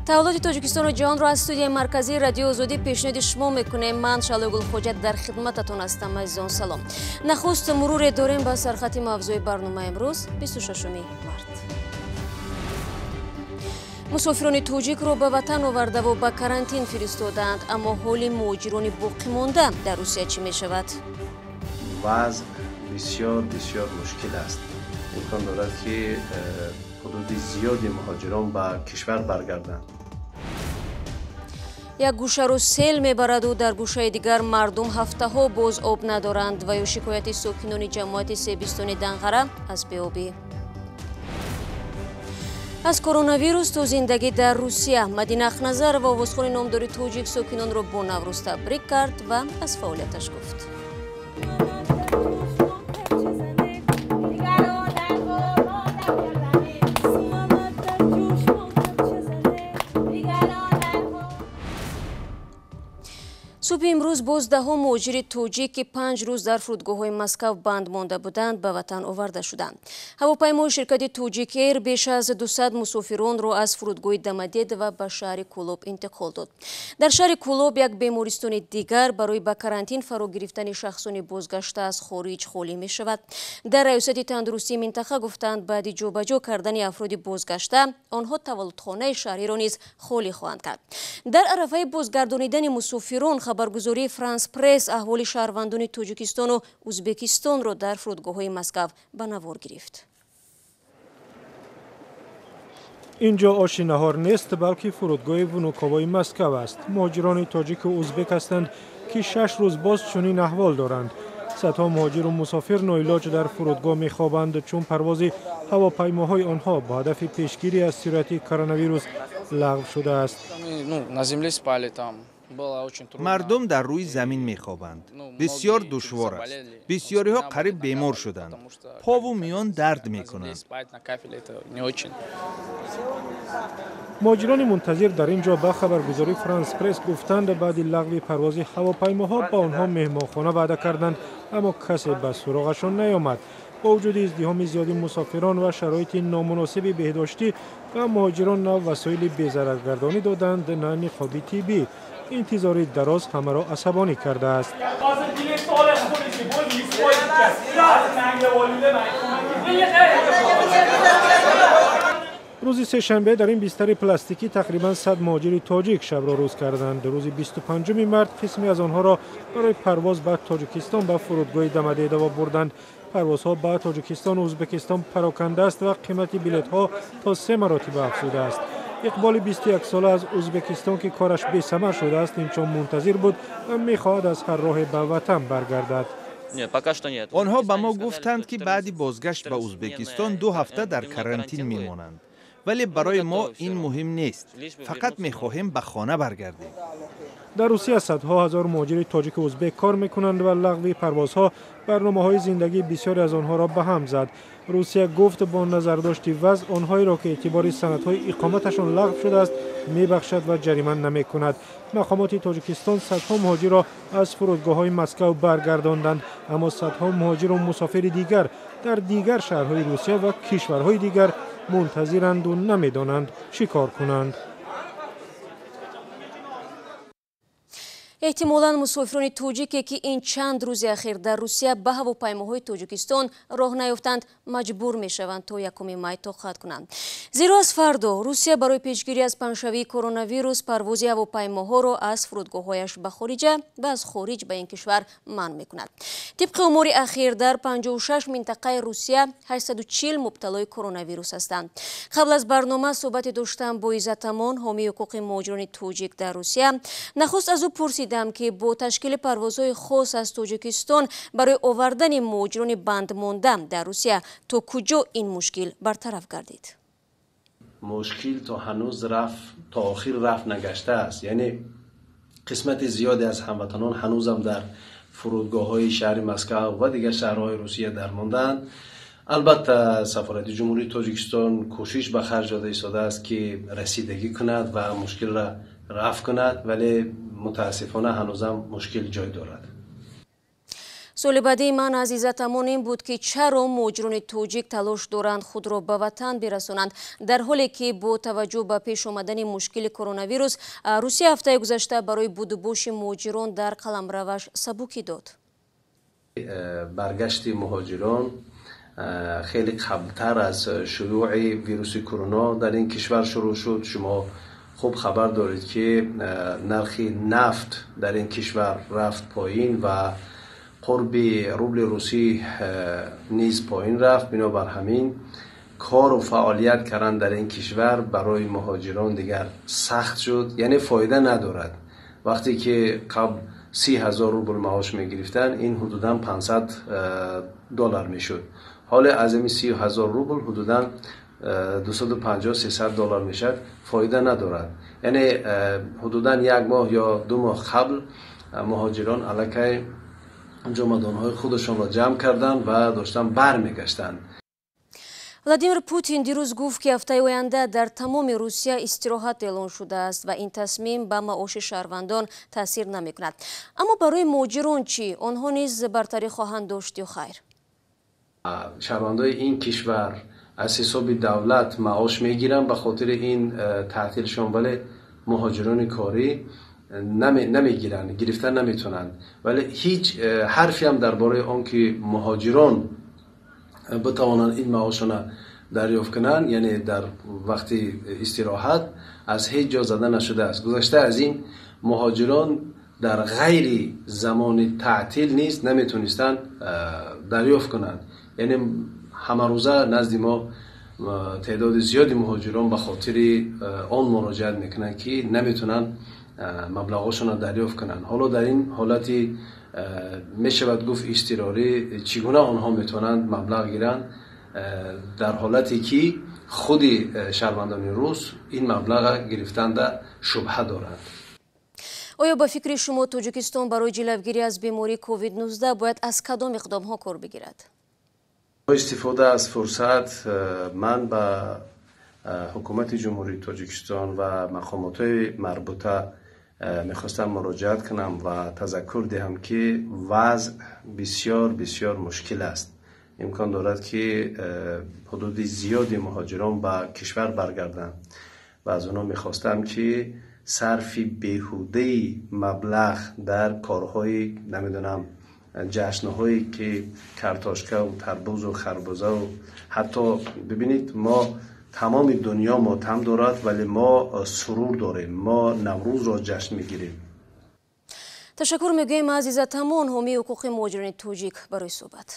Таваллуди Тоҷикистону ҷаҳонро аз студияи марказии Радиои Озодӣ пешниҳоди шумо мекунем. Ман Шаҳлои Гулхоҷа дар хидмататон ҳастам. Азизон, салом. Нахуст муруре дорем ба сархати мавзӯи барномаи имрӯз, 26 март. Мусофирони тоҷикро ба ватан овардаву ба карантин фиристодаанд, аммо ҳоли муҳоҷирони боқимонда дар Русия чӣ мешавад? Вазъ бисёр бисёр мушкил аст. Имкон дорад, ки ҳудуди зиёди муҳоҷирон ба кишвар баргарданд. Як гӯшаро сел мебараду дар гӯшаи дигар мардум ҳафтаҳо боз об надоранд ва ё шикояти сокинони ҷамоати Себистони Данғара аз беобӣ. Аз коронавирус то зиндагӣ дар Русия, Мадина Ахназарова, овозхони номдори тоҷик, сокинонро бо Наврӯз табрик кард ва аз фаъолияташ гуфт. Субҳи имрӯз боз даҳо муҳоҷири тоҷик, ки 5 рӯз дар фурудгоҳҳои Москав банд монда буданд, ба ватан оварда шуданд. Ҳавопаймои ширкати Тоҷик Эйр беш аз 200 мусофиронро аз фурудгоҳи Домодедово ба шаҳри Кӯлоб интиқол дод. Дар шаҳри Кӯлоб як бемористони дигар барои ба карантин фаро гирифтани шахсони бозгашта аз хориҷ холӣ мешавад. Дар раёсати тандурустии минтақа гуфтанд, баъди ҷобаҷо кардани афроди бозгашта онҳо таваллудхонаи шаҳриро низ холӣ хоҳанд кард. Дар арафаи бозгардонидани мусофирон хабаргузории Франс Пресс аҳволи шаҳрвандони Тоҷикистону Ӯзбекистонро дар фурудгоҳҳои Москав ба навор гирифт. Инҷо оши наҳор нест, балки фурудгоҳи Внуковои Москав аст. Муҳоҷирони тоҷику узбек ҳастанд, ки 6 рӯз боз чунин аҳвол доранд. Садҳо муҳоҷиру мусофир ноилоҷ дар фурудгоҳ мехобанд, чун парвози ҳавопаймоҳои онҳо ба ҳадафи пешгирӣ аз сирояти коронавирус лағв шудааст. Мардум дар рӯи замин мехобанд. Бисёр душвор аст. Бисёриҳо қариб бемор шуданд. Пову миён дард мекунанд. Муҳоҷирони мунтазир дар ин ҷо ба хабаргузории Франс Пресс гуфтанд, баъди лағви парвози ҳавопаймоҳо ба онҳо меҳмонхона ваъда карданд, аммо касе ба суроғашон наёмад. Бо вуҷуди издиҳоми зиёди мусофирон ва шароити номуносиби беҳдоштӣ ба муҳоҷирон на васоили безараргардонӣ доданд, на ниқоби тиббӣ. Интизори дароз ҳамаро асабонӣ кардааст. Рӯзи сешанбе дар ин бистари пластикӣ тақрибан 100 муҳоҷири тоҷик шабро рӯз карданд. Рӯзи 25 март қисме аз онҳоро барои парвоз ба Тоҷикистон ба фурудгоҳи Домодедово бурданд. Парвозҳо ба Тоҷикистону Ӯзбекистон пароканда аст ва қимати билетҳо то 3 маротиба афзудааст. Иқболи 21сола аз Ӯзбекистон, ки кораш бесамар шудааст, инчун мунтазир буд ва мехоҳад аз ҳар роҳе ба ватан баргардад. Онҳо ба мо гуфтанд, ки баъди бозгашт ба Ӯзбекистон 2 ҳафта дар карантин мемонанд. Вале барои мо ин муҳим нест. Фақат мехоҳем ба хона баргардем. Дар Русия садҳо ҳазор муҳоҷири тоҷику узбек кор мекунанд ва лағви парвозҳо барномаҳои зиндагии бисёре аз онҳоро ба ҳам зад. Русия гуфт, бо назардошти вазъ онҳоеро, ки эътибори санадҳои иқоматашон лағв шудааст, мебахшад ва ҷарима намекунад. Мақомоти Тоҷикистон садҳо муҳоҷирро аз фурудгоҳҳои Москав баргардонданд, аммо садҳо муҳоҷиру мусофири дигар дар дигар шаҳрҳои Русия ва кишварҳои дигар мунтазиранду намедонанд чӣ кор кунанд. Эҳтимолан мусофирони тоҷике, ки ин чанд рӯзи ахир дар Русия ба ҳавопаймоҳои Тоҷикистон роҳ наёфтанд, маҷбур мешаванд то 1 май тоқат кунанд. Зеро аз фардо Русия барои пешгирӣ аз паҳншавии коронавирус парвози ҳавопаймоҳоро аз фурудгоҳҳояш ба хориҷа ва аз хориҷ ба ин кишвар манъ мекунад. Тибқи омори ахир дар 56 минтақаи Русия 840 мубталои коронавирус ҳастанд. Қабл аз барнома суҳбате доштам бо Иззатамон, ҳомии ҳуқуқи муҳоҷирони тоҷик дар Русия. Нахуст аз ӯ пурсидам, ки бо ташкили парвозҳои хос аз Тоҷикистон барои овардани муҳоҷирони бандмонда дар Русия то куҷо ин мушкил бартараф гардид. Мушкил то ҳанӯз то охир рафт нагаштааст. Яъне қисмати зиёде аз ҳамватанон ҳанӯзам дар фурудгоҳҳои шаҳри Москав ва дигар шаҳрҳои Русия дармондаанд. Албатта сафорати Ҷумҳурии Тоҷикистон кӯшиш ба харҷ дода истодааст, ки расидагӣ кунад ва мушкилро рафт кунад, вале мутаассифона ҳанӯзам мушкил ҷой дорад. Суоли баъдии ман аз Иззат Амон ин буд, ки чаро муҳоҷирони тоҷик талош доранд худро ба ватан бирасонанд, дар ҳоле ки бо таваҷҷӯҳ ба пеш омадани мушкили коронавирус Русия ҳафтаи гузашта барои будубоши муҳоҷирон дар қаламраваш сабукӣ дод. Баргашти муҳоҷирон хеле қаблтар аз шурӯъи вируси корона дар ин кишвар шурӯъ шуд. Шумо хуб хабар доред, ки нархи нафт дар ин кишвар рафт поин ва қурби рубли русӣ низ поин рафт. Бинобар ҳамин кору фаъолият кардан дар ин кишвар барои муҳоҷирон дигар сахт шуд, яъне фоида надорад. Вақте ки қабл 30 000 рубл маош мегирифтанд, ин ҳудудан 500 доллар мешуд. Ҳоле аз ин 30 000 рубл ҳудудан 250, 300 доллар мешавад, фоида надорад. Яъне ҳудудан як моҳ ё 2 моҳ қабл муҳоҷирон аллакай ҷомадонҳои худашонро ҷамъ карданд ва доштан бармегаштанд. Владимир Путин дирӯз гуфт, ки ҳафтаи оянда дар тамоми Русия истироҳат эълон шудааст ва ин тасмим ба маоши шаҳрвандон таъсир намекунад. Аммо барои муҳоҷирон чӣ? Онҳо низ бартарӣ хоҳанд дошт ё хайр? Шаҳрвандои ин кишвар аз ҳисоби давлат маош мегиранд ба хотири ин таътилшон, вале муҳоҷирони корӣ намегиранд, гирифта наметавонанд. Вале ҳеҷ ҳарфе ҳам дар бораи он ки муҳоҷирон битавонанд ин маошона дарёфт кунанд, яъне дар вақти истироҳат, аз ҳеҷ ҷо зада нашудааст. Гузашта аз ин, муҳоҷирон дар ғайри замони таътил низ наметонистанд дарёфт кунанд. Яъне ҳамарӯза назди мо теъдоди зиёди муҳоҷирон ба хотири он муроҷиат мекунанд, ки наметавонанд маблағҳошонро дарёфт кунанд. Ҳоло дар ин ҳолати, мешавад гуфт, изтирорӣ, чӣ гуна онҳо метавонанд маблағ гиранд, дар ҳолате ки худи шаҳрвандони рус ин маблаға гирифтанда шубҳа доранд? Оё ба фикри шумо Тоҷикистон барои ҷилавгирӣ аз бемории COVID-19 бояд аз кадом иқдомҳо кор бигирад? Бо истифода аз фурсат ман ба ҳукумати Ҷумҳурии Тоҷикистон ва мақомотҳои марбута мехостам муроҷиат кунам ва тазаккур диҳам, ки вазъ бисёр бисёр мушкил аст. Имкон дорад, ки ҳудуди зиёди муҳоҷирон ба кишвар баргарданд ва аз онҳо мехостам, ки сарфи беҳудаи маблағ дар корҳои, намедонам, ҷашнҳое ки картошкаву тарбузу харбузаву ҳатто, бибинед, мо тамоми дунё мотам дорад, вале мо сурур дорем, мо Наврӯзро ҷашн мегирем. Ташаккур мегӯем аз Иззат Амон, ҳомии ҳуқуқи муҳоҷирони тоҷик, барои суҳбат.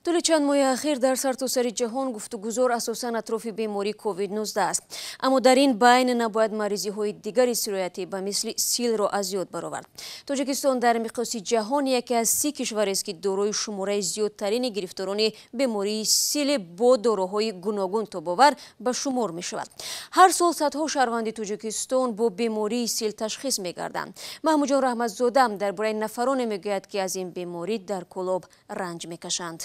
Тӯли чанд моҳи ахир дар сартосари ҷаҳон гуфтугузор асосан атрофи бемории COVID-19 аст. Аммо дар ин байн набояд маризиҳои дигари сироятӣ ба мисли силро аз ёд баровард. Тоҷикистон дар миқёси ҷаҳон яке аз 30 кишварест, ки дорои шумораи зиёдтарини гирифторони бемории сили бо доруҳои гуногун тобовар ба шумор мешавад. Ҳар сол садҳо шаҳрванди Тоҷикистон бо бемории сил ташхис мегарданд. Маҳмудҷон Раҳматзода дар бораи нафароне мегӯяд, ки аз ин беморӣ дар Кӯлоб ранҷ мекашанд.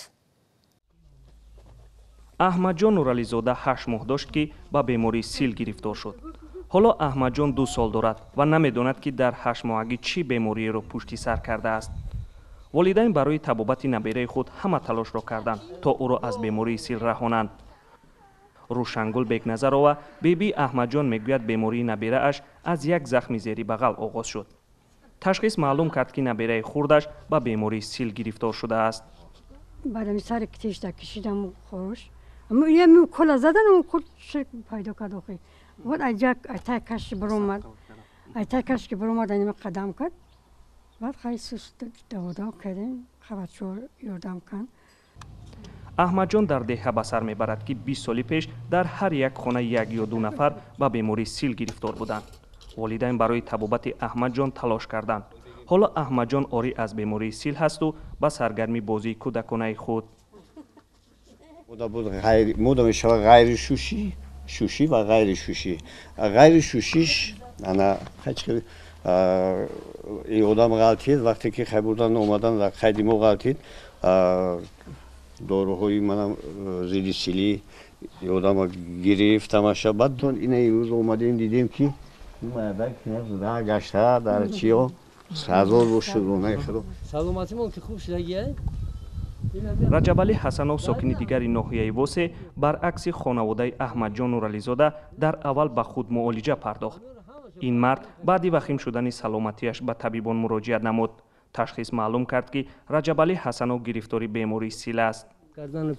Аҳмадҷон Нурализода 8 моҳ дошт, ки ба бемории сил гирифтор шуд. Ҳоло Аҳмадҷон 2 сол дорад ва намедонад, ки дар ҳаштмоҳагӣ чӣ бемориеро пушти сар кардааст. Волидайн барои табобати набераи худ ҳама талошро карданд, то ӯро аз бемории сил раҳонанд. Рӯшангул Бекназарова, бибии Аҳмадҷон, мегӯяд, бемории наберааш аз як захми зери бағал оғоз шуд. Ташхис маълум кард, ки набераи хурдаш ба бемории сил гирифтор шудааст. Баъдами сари тешда кишидам хӯш кола задан худ пайдо кард. Охи баъд айҷа айтай каш баромад, айтай каш ки баромад, анима қадам кард. Баъд хай сус даводав кардем, хабачо ёрдам кард. Аҳмадҷон дар деҳа ба сар мебарад, ки 20 соли пеш дар ҳар як хона як ё ду нафар ба бемории сил гирифтор буданд. Волидайн барои табобати Аҳмадҷон талош карданд. Ҳоло Аҳмадҷон орӣ аз бемории сил ҳасту ба саргарми бозии кӯдаконаи худ. Мода мешавад ғайри шушӣ, шушӣ ва ғайри шушӣ. Ғайри шушиш ана ин одам ғалтид, вақте ки хай бурдан омадан дар қайди мо ғалтид, доруҳои манам зидди силӣ одама гирифт тамаша. Баъд ина имрӯз омадем, дидем ки мардак гашта дар чиё сазор бошуд. Худо саломатимон ки хуб шудагия. Раҷабалӣ Ҳасанов, сокини дигари ноҳияи Восе, баръакси хонаводаи Аҳмадҷон Нурализода дар аввал ба худ муолиҷа пардохт. Ин мард баъди вахим шудани саломатиаш ба табибон муроҷиат намуд. Ташхис маълум кард, ки Раҷабалӣ Ҳасанов гирифтори бемории сил аст.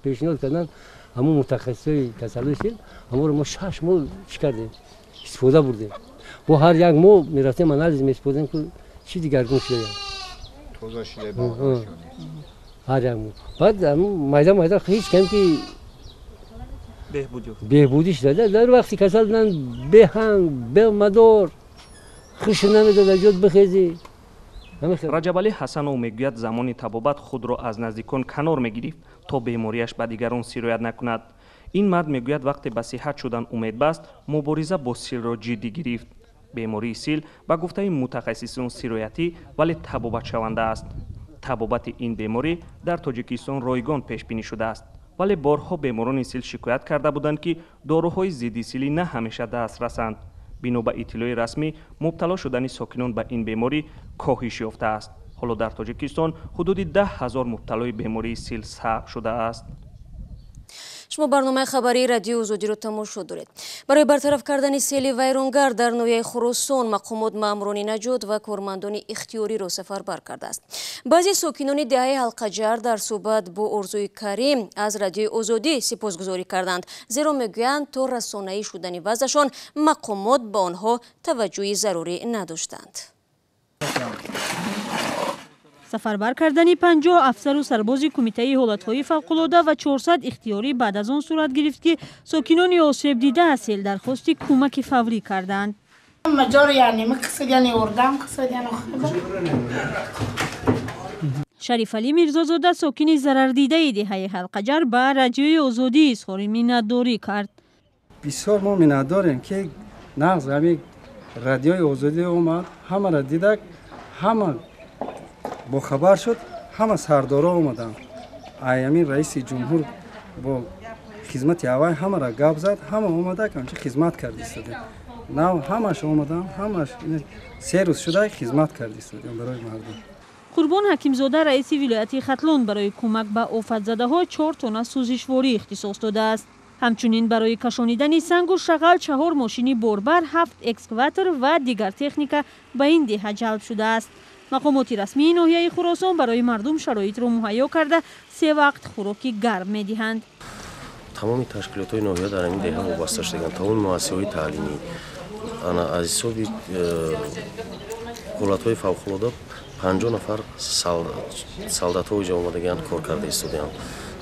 Пешниҳод кардан ҳамун мутахассисои касалии сил, ҳамонро мо 6 моҳ чӣ кардем, истифода бурдем. Бо ҳар як моҳ мерафтем, анализ месупордем, ки чӣ дигаргун шуда. Ҳар як моҳ. Баъд майда майда ҳеҷ кам ки беҳбудӣ шуда. Дар вақти касал будан беҳанг, бемадор, хуш намедод аз ҷод бихезӣ. Раҷабалӣ Ҳасанов мегӯяд, замони табобат худро аз наздикон канор мегирифт, то бемориаш ба дигарон сироят накунад. Ин мард мегӯяд, вақте ба сиҳат шудан умед баст, мубориза бо силро ҷиддӣ гирифт. Бемории сил ба гуфтаи мутахассисон сироятӣ, вале табобатшаванда аст. Табобати ин беморӣ дар Тоҷикистон ройгон пешбинӣ шудааст, вале борҳо беморони сил шикоят карда буданд, ки доруҳои зидди силӣ на ҳамеша дастрасанд. Бино ба иттилои расмӣ, мубтало шудани сокинон ба ин беморӣ коҳиш ёфтааст. Ҳоло дар Тоҷикистон ҳудуди 10 ҳазор мубталои бемории сил сабт шудааст. Шумо барномаи хабарии Радиои Озодиро тамошо доред. Барои бартараф кардани сели вайронгар дар ноҳияи Хуросон мақомот маъмурони наҷот ва кормандони ихтиёриро сафарбар кардааст. Баъзе сокинони деҳаи Ҳалқаҷар дар суҳбат бо Орзуи Карим аз Радиои Озодӣ сипосгузорӣ карданд, зеро мегӯянд то расонаӣ шудани вазъашон мақомот ба онҳо таваҷҷӯҳи зарурӣ надоштанд. Сафарбар кардани 50 афсару сарбози Кумитаи ҳолатҳои фавқулода ва 400 ихтиёрӣ баъд аз он сурат гирифт, ки сокинони осебдида аз сел дархости кӯмаки фаврӣ карданд. Шарифалӣ Мирзозода, сокини зарардидаи деҳаи Ҳалқаҷар, ба Радиои Озодӣ изҳори миннатдорӣ кард. Бисёр мо миннатдорем, ки нағз ҳамин Радиои Озодӣ омад, ҳамаро дидак, ҳама бохабар шуд, ҳама сардоро омаданд. Ай ҳамин раиси ҷумҳур бо хизмати аввал ҳамаро гап зад, ҳама омада ҳамчи хизмат кард истодем. Нав ҳамаш омаданд, ҳамаш 3 рӯз шуда хизмат кард истодем барои мардум. Қурбон Ҳакимзода, раиси вилояти Хатлон, барои кӯмак ба офатзадаҳо 4 тонна сӯзишворӣ ихтисос додааст. Ҳамчунин барои кашонидани сангу шағал 4 мошини борбар, 7 экскаватор ва дигар техника ба ин деҳа ҷалб шудааст. Мақомоти расмии ноҳияи Хуросон барои мардум шароитро муҳайё карда, 3 вақт хӯроки гарм медиҳанд. Тамоми ташкилотҳои ноҳия дар ин деҳа вобаста шудаганд, тамоми муассисаҳои таълимӣ аз ҳисоби ҳолатҳои фавқулода 50 нафар солдатҳо ҷо омадагианд, кор карда истодаанд.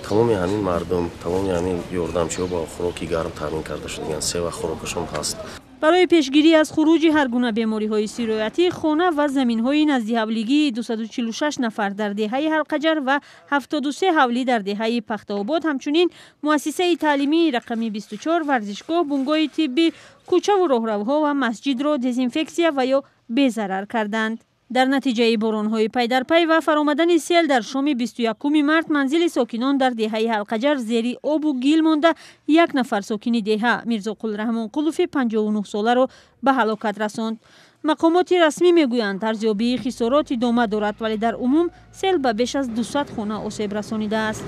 Тамоми ҳамин мардум, тамоми ҳамин ёрдамчиҳо бо хӯроки гарм таъмин карда шудагианд, 3 вақт хӯрокашон ҳаст. Барои пешгирӣ аз хуруҷи ҳар гуна бемориҳои сироятӣ, хона ва заминҳои наздиҳавлигии 246 нафар дар деҳаи Ҳалқаҷар ва 73 ҳавлӣ дар деҳаи Пахтаобод, ҳамчунин муассисаи таълимии рақами 24, варзишгоҳ, бунгоҳи тиббӣ, кӯчаву роҳравҳо ва масҷидро дезинфексия ва ё безарар карданд. Дар натиҷаи боронҳои пайдарпай ва фаромадани сел дар шоми 21 март манзили сокинон дар деҳаи Ҳалқаҷар зери обу гил монда, як нафар сокини деҳа Мирзоқул Раҳмонқулови 59 соларо ба ҳалокат расонд. Мақомоти расмӣ мегӯянд, арзёбии хисорот идома дорад, вале дар умум сел ба беш аз 200 хона осеб расонидааст.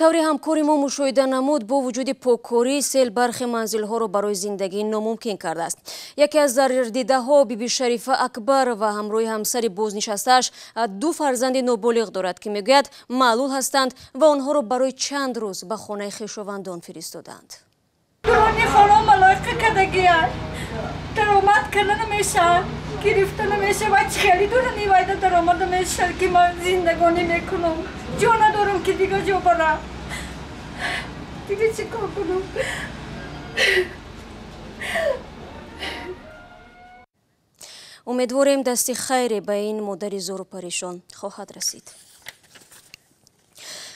Таври ҳамкори мо мушоҳида намуд, бо вуҷуди поккорӣ сел бархе манзилҳоро барои зиндагӣ номумкин кардааст. Яке аз зарардидаҳо Биби Шарифа Акбар ва ҳамроҳи ҳамсари бознишастааш 2 фарзанди ноболиғ дорад, ки мегӯяд маълул ҳастанд ва онҳоро барои чанд рӯз ба хонаи хешовандон фиристоданд. Дурони хона малоиқа кардагиянд, даромад карда намешавад, гирифта намешавад. Хеле дурони вайда даромада мешавад, ки ман зиндагонӣ мекунам. Ҷо надорам, ки дигар ҷо барам. Дига чӣ кор кунам? Умедворем, дасти хайре ба ин модари зору парешон хоҳад расид.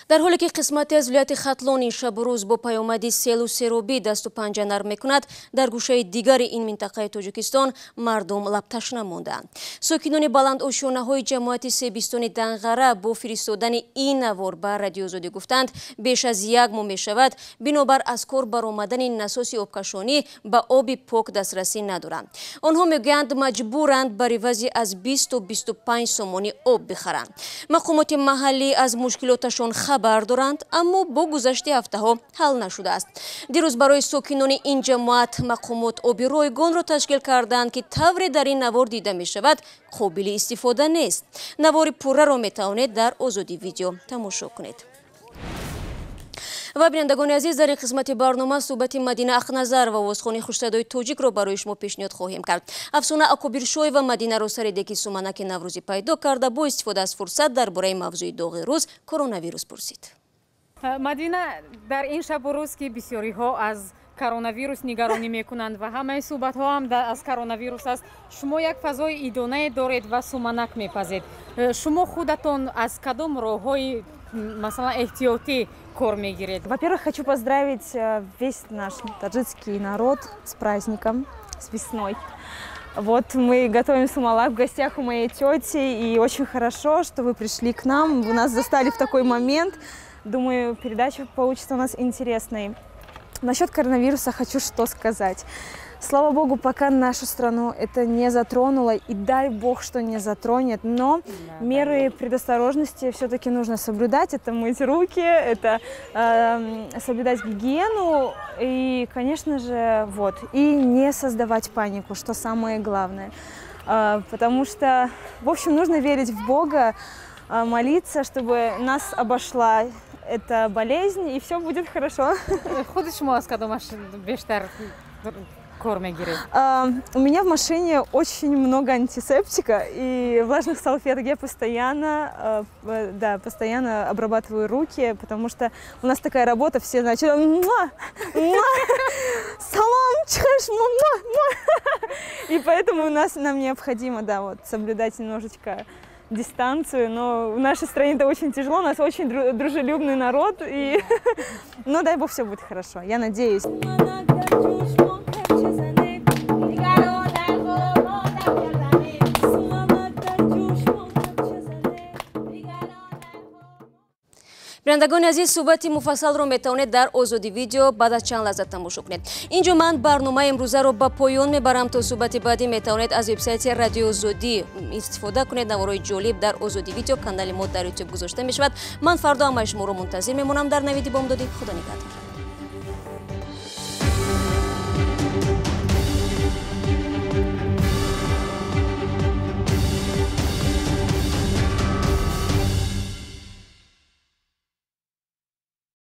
Дар ҳоле ки қисмате аз вилояти Хатлон ин шабу рӯз бо паёмади селу серобӣ дасту панҷа нарм мекунад, дар гӯшаи дигари ин минтақаи Тоҷикистон мардум лабташна мондаанд. Сокинони баландошёнаҳои ҷамоати Себистони Данғара бо фиристодани ин навор ба Радиои Озодӣ гуфтанд, беш аз як моҳ мешавад, бинобар аз кор баромадани насоси обкашонӣ ба оби пок дастрасӣ надоранд. Онҳо мегӯянд, маҷбуранд бар ивази аз 20 то 25 сомонӣ об бихаранд. Мақомоти маҳаллӣ аз мушкилоташон хабар доранд, аммо бо гузашти ҳафтаҳо ҳал нашудааст. Дирӯз барои сокинони ин ҷамоат мақомот оби ройгонро ташкил карданд, ки тавре дар ин навор дида мешавад, қобили истифода нест. Навори пурраро метавонед дар Озодӣ Видео тамошо кунед. Ва бинандагони азиз, дар ин қисмати барнома суҳбати Мадина Ақназар ва овозхони хушсадои тоҷикро барои шумо пешниҳод хоҳем кард. Афсона Акобиршоева Мадинаро сари деки суманаки наврӯзӣ пайдо карда, бо истифода аз фурсат дар бораи мавзӯи доғи рӯз коронавирус пурсид. Мадина, дар ин шабу рӯз ки бисёриҳо аз коронавирус нигаронӣ мекунанд ва ҳамаи суҳбатҳо ҳам аз коронавирус аст, шумо як фазои идонае доред ва суманак мепазед. Шумо худатон аз кадом роҳҳои, масалан, эҳтиётӣ кор мегиред? Во-первых, хочу поздравить весь наш таджикский народ с праздником, с весной. Вот мы готовим сумалак в гостях у моей тети, и очень хорошо, что вы пришли к нам, вы нас застали в такой момент. Думаю, передача получится у нас интересной. Насчет коронавируса хочу что сказать. Слава богу, пока нашу страну это не затронуло, и дай бог, что не затронет, но меры предосторожности все-таки нужно соблюдать. Это мыть руки, это соблюдать гигиену и, конечно же, вот, и не создавать панику, что самое главное. Потому что, в общем, нужно верить в Бога, молиться, чтобы нас обошла эта болезнь, и все будет хорошо. Худи шумо аз кадомаш бештар кор мегиред? У меня в машине очень много антисептика и влажных салфеток. Я постоянно, да, постоянно обрабатываю руки, потому что у нас такая работа, все, значит, муа, муа, салом, чеш, муа, муа. И поэтому нам необходимо, да, вот, соблюдать немножечко дистанцию, но в нашей стране это очень тяжело, у нас очень дружелюбный народ, и... но дай бог, все будет хорошо, я надеюсь. Бинандагони азиз, суҳбати муфассалро метавонед дар Озодӣ Видео баъд аз чанд лаҳза тамошо кунед. Инҷо ман барномаи имрӯзаро ба поён мебарам. То суҳбати баъдӣ метавонед аз вебсайти Радиои Озодӣ истифода кунед. Наворҳои ҷолиб дар Озодӣ Видео, канали мо дар Ютуб гузошта мешавад. Ман фардо ҳамаи шуморо мунтазир мемонам дар навиди бомдодӣ. Худо нигаҳдор.